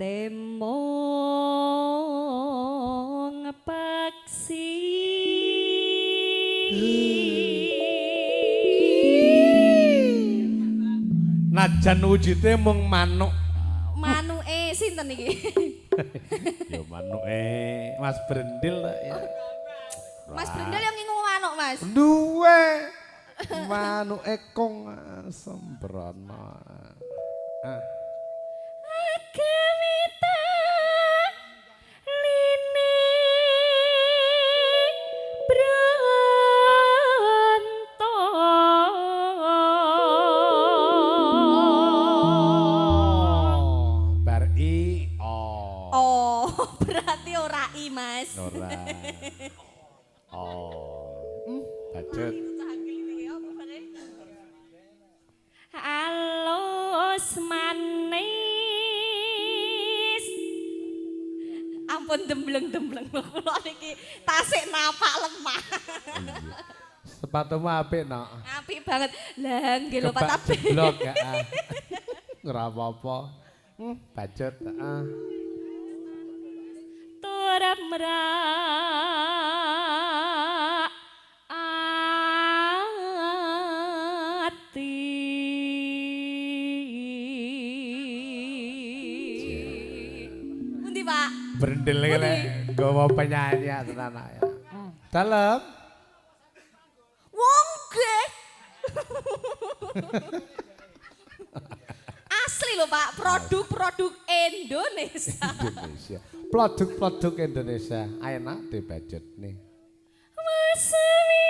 Temong paksi. Najan wujude mung manuk. Manuke sinten iki? Ya manuke Mas Brendil ta ya. Mas Brendil yang ngingu manuk, Mas. Duwe. Manuke kong sembrono. Ah. Agamita line bronto. Oh, bar i o. Oh, berarti ora i, Mas. Ora. Oh. Bacut. Alus manis. Ampun dembleng-dembleng kula niki tasik napak lemah. Sepatumu apik, Nok. Apik banget. Lah nggih lho Pak Tabe. Jeblok ya. Ora apa-apa. Bacut, heeh. Turap merak ati. Pundi, Pak? Brendel iki lek nggawa penyanyi tenan ya. Dalem. Wong nggih. Asli lho Pak, produk-produk Indonesia. Indonesia. Produk-produk Indonesia enak dibudget nih. Wasawi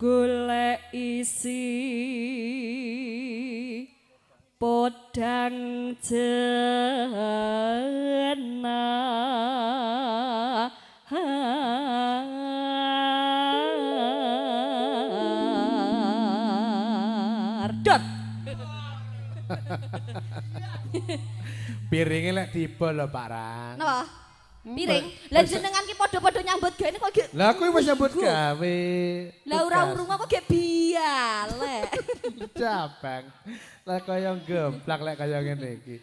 golek isi podang jenar. Dot. Piringe lek tiba lho Pak Ran. Napa? Piring. Lah jenengan ki padha-padha nyambut gawe kok gek. Lah aku wis nyambut gawe. Lah ora urung kok gek bialek. Cabang. Lah kaya gemplak lek kaya ngene iki.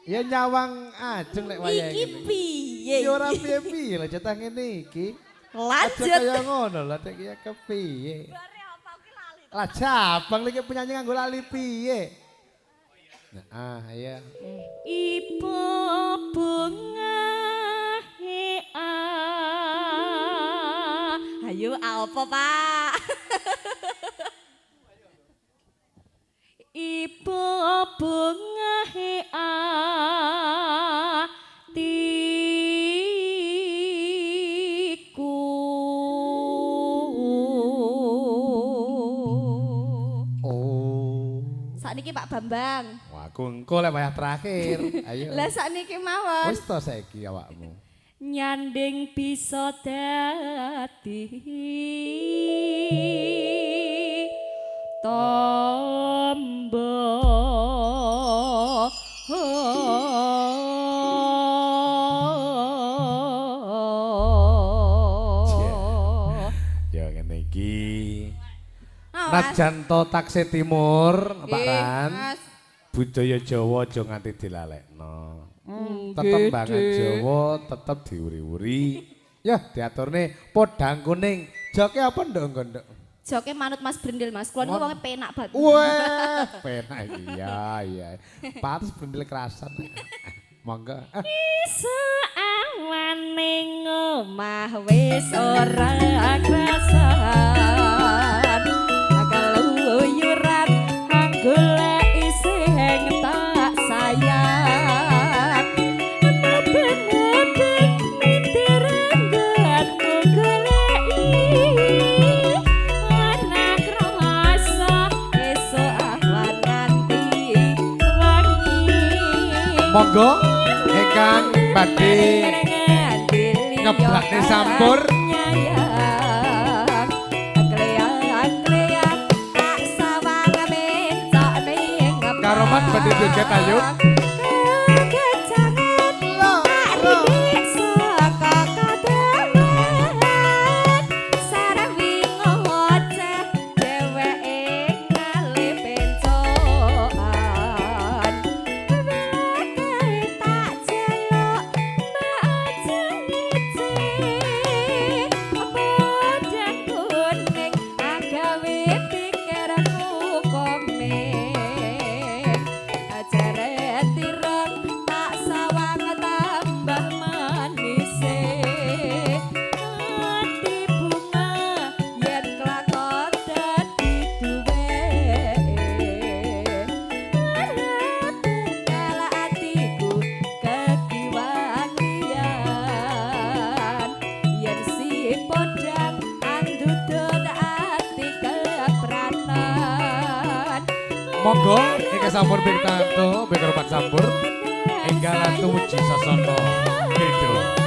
Ya nyawang ajeng lek wayahe ngene. Iki piye? Ya ora piye-piye lho cetah ngene iki. Lanjut. Aja kaya ngono lho tek ya kepiye. Bare apa ki lali. Lah cabang iki penyanyi nganggo lali piye? Nah, ah iya. Ibu bunga ayo apa Pak? Ibu bunga atiku. Oh. Sakniki Pak Bambang. Wah, aku engko lek wayah terakhir. Ayo. Lah sakniki mawon. Wis to saiki awakmu. Nyanding bisa dadi tombo. Ya ngene iki. Najan to Taksih Timur, Pak Ran. Budaya Jawa aja nganti dilalekno. Tetep banget Jawa, tetep diuri-uri. Ya, diaturne podang kuning. Joke apa ndok nggo ndok? Joke manut Mas Brendil, Mas. Kula niku wonge penak banget. Weh, penak iya, iya. Pantes Brendil kerasan. Monggo. Iso awane omah wis ora krasan. Keluyuran golek sing tak sayang. Monggo ingkang badhe nyeblakne sampur. Karoman badhe joget ayo. Monggo iki sampun pikantuk Beker Sampur enggal tumuju sasana. Gitu.